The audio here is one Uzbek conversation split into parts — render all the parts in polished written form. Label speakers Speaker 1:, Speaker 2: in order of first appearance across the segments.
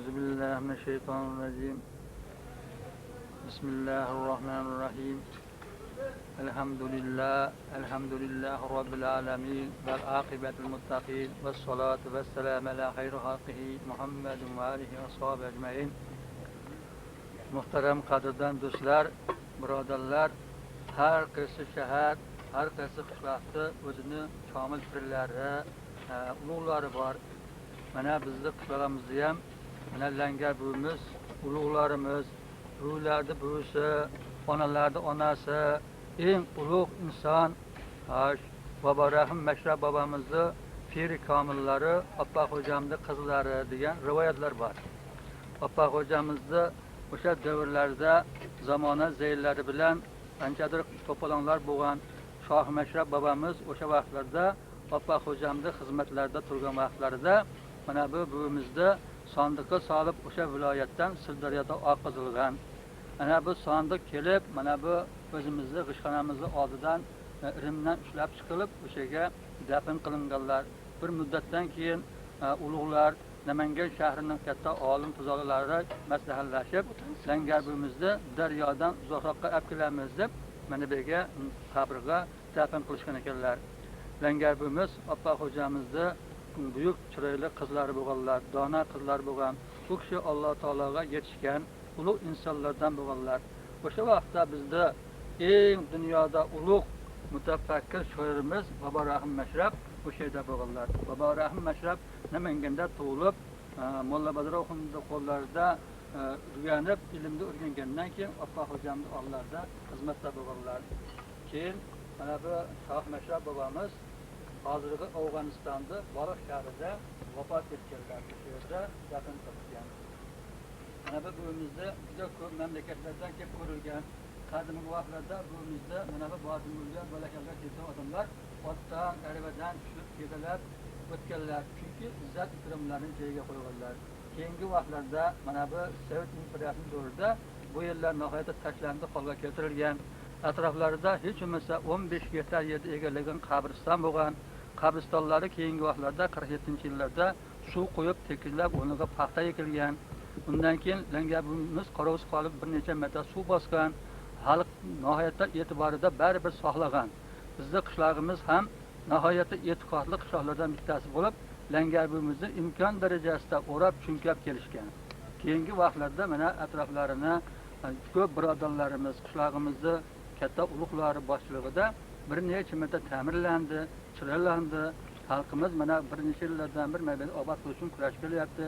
Speaker 1: Euzu billahi mineşşeytanirracim. Bismillahirrahmanirrahim. Elhamdülillah, elhamdülillahi rabbil alamin vel akibetul muttaqin ves salatu vesselamu ala hayri halqihi Muhammedin ve alihi ve sahbihi ecmaîn. Muhterem qadrdan do'stlar, birodarlar, har qaysi shahar, har qaysi qishloqda o'zini komil pirlari, ulug'lari bor. Mana bizni qishlog'imizda ham mana Langar buvimiz, ulug'larimiz, buvilarni buvisi, onalarni onasi, eng ulug' inson Bobo Rahim Mashrab bobomizni piri komillari, Oppoq xo'jamni qizlari degan rivoyatlar bor. Oppoq xo'jamizni o'sha davrlarda zamona zeyllari bilan anchadir to'polonlar bo'lgan. Shoh Mashrab bobomiz o'sha vaqtlarda Oppoq xo'jamni xizmatlarida turgan vaqtlarida mana bu buvimizni sandiqqa solib o'sha viloyatdan Sirdaryoda oqizilgan. Mana bu sandiq kelib mana bu o'zimizni g'ishxonamizni oldidan irimdan ushlab chiqilib o'shaga dafn qilinganlar. Bir muddatdan keyin ulug'lar Namangan shahrining katta olim fuzolilari maslahatlashib Langar buvimizni daryodan uzoqroqqa olib kelamiz deb mana bu yerga qabrga dafn qilishgan ekanlar. Langar buvimiz Oppoq xo'jamizni buyuk chiroyli qizlari bo'lganlar, dono qizlar bo'lgan. Bu kishi Alloh taologa yetishgan ulug' insonlardan bo'lganlar. O'sha vaqtda bizda eng dunyoda ulug' mutafakkir shoirimiz Bobo Rahim Mashrab o'sha yerda bo'lganlar. Bobo Rahim Mashrab Namanganda tug'ilib, Molla Badroxunning qo'llarida o'rganib, ilmni o'rgangandan keyin Oppoq xo'jamning oldlarida xizmatda bo'lganlar. Keyin mana bu Shoh Mashrab bobomiz hozirgi Afg'onistonda Baliq shahrida vafot etganlar. O'sha yerda dafn topgan. Mana bu buvimizni juda ko'p mamlakatlardan kelib ko'rilgan. Qadimgi vaqtlarda buvimizni mana bu Botimulga, Balakalga kelgan odamlar otdan, aravadan tushib piyodalar o'tganlar. Chunki izzat ikromlarni joyiga qo'yganlar. Keyingi vaqtlarda mana bu Sovet imperiyasining davrida bu yerlar nihoyatda tashlandiq holga keltirilgan. Atroflarida hech bo'lmasa 15 gektar yerni egallagan qabriston bo'lgan. Qabristonlari keyingi vaqtlarda 47-yillarda suv qo'yib tekizlab o'rniga paxta ekilgan. Undan keyin Langar buvimiz qarovsiz qolib bir necha marta suv bosgan. Xalq nihoyatda e'tiborida baribir saqlagan. Bizni qishlog'imiz ham nihoyatda e'tiqodli qishloqlardan bittasi bo'lib, Langar buvimizni imkon darajasida o'rab chunkab kelishgan. Keyingi vaqtlarda mana atroflarini ko'p birodarlarimiz, qishlog'imizni katta ulug'lari boshchiligida bir necha marta ta'mirlandi, chiroylandi. Xalqimiz mana bir necha yillardan bir mana obod qilish uchun kurashib kelyapti.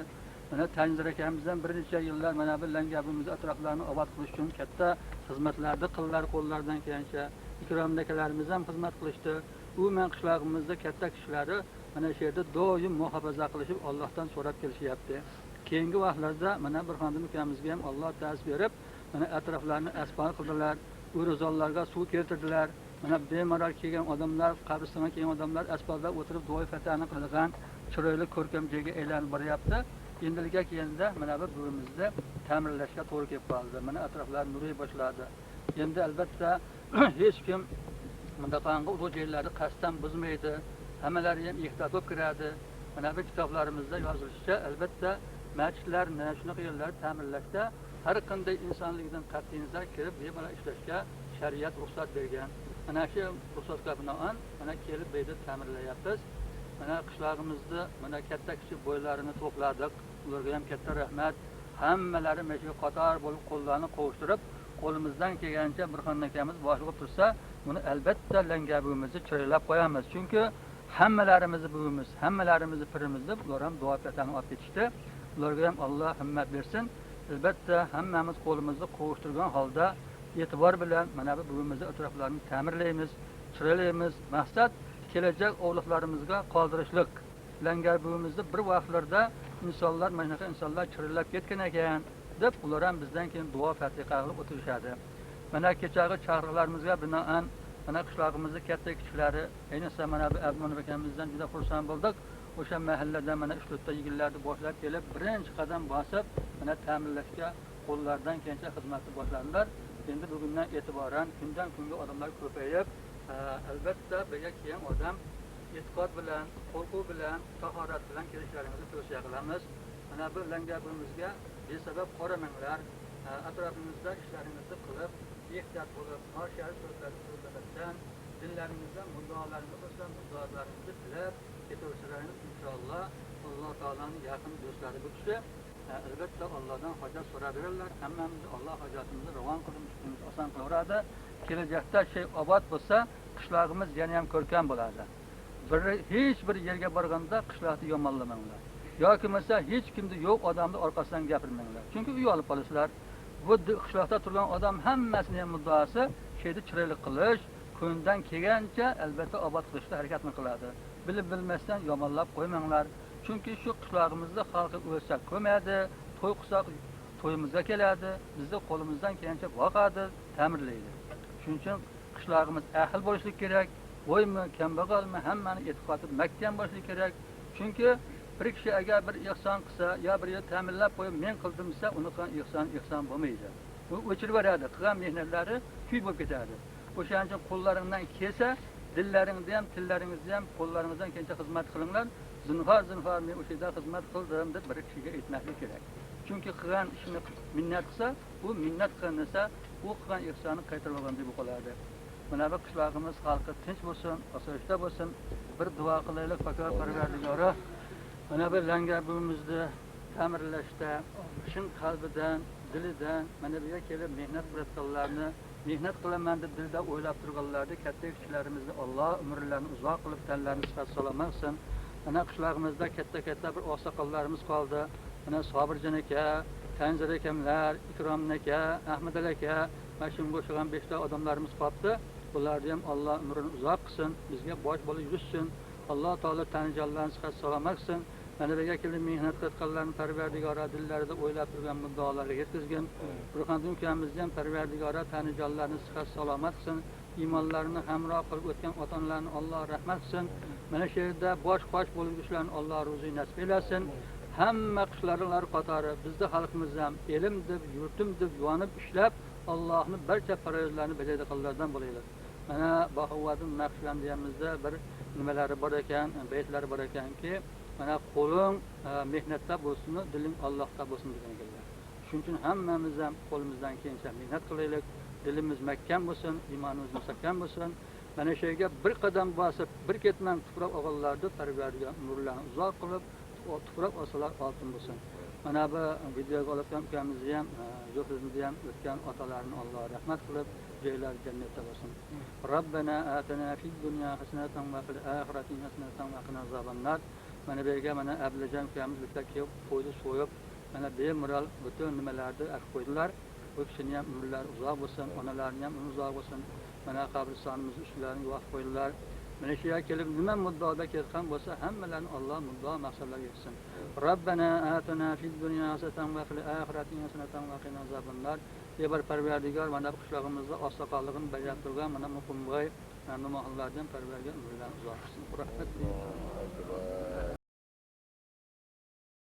Speaker 1: Mana Tanzir akamizdan bir necha yillar mana bu Langar buvimiz atroflarini obod qilish uchun katta xizmatlarni qildilar qo'llaridan kelgancha. Ikrom akalarimiz ham xizmat qilishdi. Umuman qishlog'imizda katta kishilari mana shu yerda doim muhofaza qilishib Allohdan so'rab kelishyapti. Keyingi vaqtlarda mana Burxondim ukamizga ham Alloh ta'sir berib, mana atroflarni asfalt qildilar, o'rozonlarga suv keltirdilar. Mana bemalol kelgan odamlar, qabristonga kelgan odamlar asfaltda o'tirib duo fatihani qilgan chiroyli ko'rkam joyga aylanib boryapti. Endilikka kelganda mana bu buvimizni ta'mirlashga to'g'ri kelib qoldi. Mana atroflar nuriy boshladi. Endi albatta hech kim bundaqangi ulug' joylarni qasddan buzmaydi. Hammalari ham ehtiyot bo'lib kiradi. Mana bu kitoblarimizda yozilishicha, albatta masjidlarni, shunaqa yerlarni ta'mirlashda har qanday insonlikdan qat'iy nazar kirib bemalol ishlashga shariat ruxsat bergan. Mana shu ruxsatga binoan mana kelib bu yerda ta'mirlayapmiz. Mana qishlog'imizni mana katta kichik bo'ylarini to'pladik. Ularga ham katta rahmat. Hammalari mana shu qator bo'lib qo'llarini qovushtirib, qo'limizdan kelgancha Burxon akamiz boshliq bo'lib tursa, buni albatta Langar buvimizni chiroylab qo'yamiz. Chunki hammalarimizni buvimiz, hammalarimizni pirimiz deb ular ham duo fatihani olib ketishdi. Ularga ham Alloh himmat bersin. Albatta hammamiz qo'limizni qovushtirgan holda e'tibor bilan mana bu buvimizni atroflarini ta'mirlaymiz, chiroylaymiz. Maqsad kelajak avlodlarimizga qoldirishlik. Langar buvimizni bir vaqtlarda insonlar, mana shunaqa insonlar chiroylab ketgan ekan deb ular ham bizdan keyin duo fatiha qilib o'tirishadi. Mana kechagi chaqiriqlarimizga binoan mana qishlog'imizni katta kichiklari, ayniqsa mana bu Abdumon akamizdan juda xursand bo'ldik. O'sha mahalladan mana 3-4ta yigitlarni boshlab kelib, birinchi qadam bosib, mana ta'mirlashga qo'llaridan kelgancha xizmatni boshladilar. Endi bugundan e'tiboran kundan kunga odamlar ko'payib, albatta bu yerga kelgan odam e'tiqod bilan, qo'rquv bilan, tahorat bilan kelishlaringizni tavsiya qilamiz. Mana bu langabimizga besabab qoramanglar. Atrofimizda ishlaringizni qilib, ehtiyot bo'lib, noshari so'zlarni so'zlamasdan, dillaringizdan muddaolaringiz bo'lsa, muddaolaringizni tilab ketaversalaringiz inshaalloh Alloh taoloning yaqin do'stlari bu kishi albatta Allohdan hojat so'raverarlar. Hammamizni Alloh hojatimizni ravon qilib, ishimizni oson qilaveradi. Kelajakda shay obod bo'lsa, qishlog'imiz yana ham ko'rkam bo'ladi. Bir hech bir yerga borganda qishloqni yomonlamanglar. Yoki bo'lmasa hech kimni yo'q odamni orqasidan gapirmanglar. Chunki uy olib qolasizlar. Bu qishloqda turgan odam hammasining ham muddaosi shayni chiroyli qilish, kundan kelgancha albatta obod qilishga harakatni qiladi. Bilib bilmasdan yomonlab qo'ymanglar. Chunki shu qishlog'imizda xalqi o'lsa ko'madi, to'y qilsak to'yimizga keladi, bizni qo'limizdan kelgancha boqadi, ta'mirlaydi. Shuning uchun qishlog'imiz ahil bo'lishi kerak. Boymi, kambag'almi, hammani e'tiqodi mahkam bo'lishi kerak. Chunki bir kishi agar bir ihson qilsa, yo bir yer ta'mirlab qo'yib men qildim desa, uni qilgan ihson ihson bo'lmaydi. U o'chirib yuboradi, qilgan mehnatlari kuy bo'lib ketadi. O'shaning uchun qo'llaringdan kelsa, dillaringni ham, tillaringizni ham qo'llaringizdan kelgancha xizmat qilinglar. Zinhor zinhor men o'sha yerda xizmat qildim deb bir kishiga aytmaslik kerak. Chunki qilgan ishini minnat qilsa, u minnat qilgan desa, u qilgan ihsonni qaytarib olgandek bo'lib qoladi. Mana bu qishlog'imiz xalqi tinch bo'lsin, osoyishta bo'lsin. Bir duo qilaylik, Pakor Parvardigori. Mana bu langabimizni ta'mirlashda chin qalbidan, dilidan mana bu yerga kelib mehnat qilayotganlarni, mehnat qilaman deb dilda o'ylab turganlarni katta kishilarimizni Alloh umrlarini uzoq qilib, tanlarini sihat salomat qilsin. Mana qishlog'imizda katta-katta bir oqsoqollarimiz qoldi. Mana Sobirjon aka, Tanzir akamlar, Ikromjon aka, Ahmad aka, mana shunga o'xshagan 5 ta odamlarimiz qolibdi. Bularni ham Alloh umrini uzoq qilsin, bizga bosh bo'lib yursin. Alloh taolo tan jonlarini sihat salomat qilsin. Mana bu yerga kelib mehnat qilayotganlarni Parvardigora dillarida o'ylab turgan muddaolarga yetkazgin. Burxonddin ukamizni ham Parvardigora tan jonlarini sihat salomat qilsin. Iymonlarini hamroh qilib o'tgan ota-onalarni Alloh rahmat qilsin. Mana shu yerda bosh qosh bo'lib yurishlarni Alloh ro'zi nasib eylasin. Hamma qishloqlar qatori bizda xalqimiz ham elim deb, yurtim deb yonib ishlab, Allohning barcha faroizlarini bajaradiganlardan bo'laylik. Mana Bahovaddin Naqshbandiyamizda bir nimalari bor ekan, baytlari bor ekanki, mana qo'ling mehnatda bo'lsin, diling Allohda bo'lsin degan ekanlar. Shuning uchun hammamiz ham qo'limizdan kelgancha mehnat qilaylik, dilimiz mahkam bo'lsin, iymonimiz mustahkam bo'lsin. Mana shu yerga bir qadam bosib, bir ketman tuproq o'g'illarni Parvardigor umrlarini uzoq qilib, tuproq olsalar oltin bo'lsin. Mana bu videoga olayotgan ukamizni ham, yo'qimizni ham o'tgan otalarini Alloh rahmat qilib, joylari jannatda bo'lsin. Robbana atina fid dunya hasanatan va fil oxirati hasanatan va qina azobannar. Mana bu yerga mana Abdullajon ukamiz bitta kelib qo'ydi, so'yib, mana bemalol butun nimalarni aqib qo'ydilar. Bu kishini ham umrlari uzoq bo'lsin, onalarini ham umri uzoq bo'lsin. Mana qabristonimizni ustlarini yuvib qo'ydilar. Mana shu yerga kelib nima muddaoda ketgan bo'lsa, hammalarini Alloh muddao maqsadlarga yetsin. Robbana atina fid dunya hasanatan va fil oxirati hasanatan va qina azobannar. Ey bir Parvardigor, mana bu qishlog'imizda oqsoqolligini bajarib turgan mana Muqimboy, mana muhillardan Parvardigor umrlarini uzoq qilsin. Rahmat.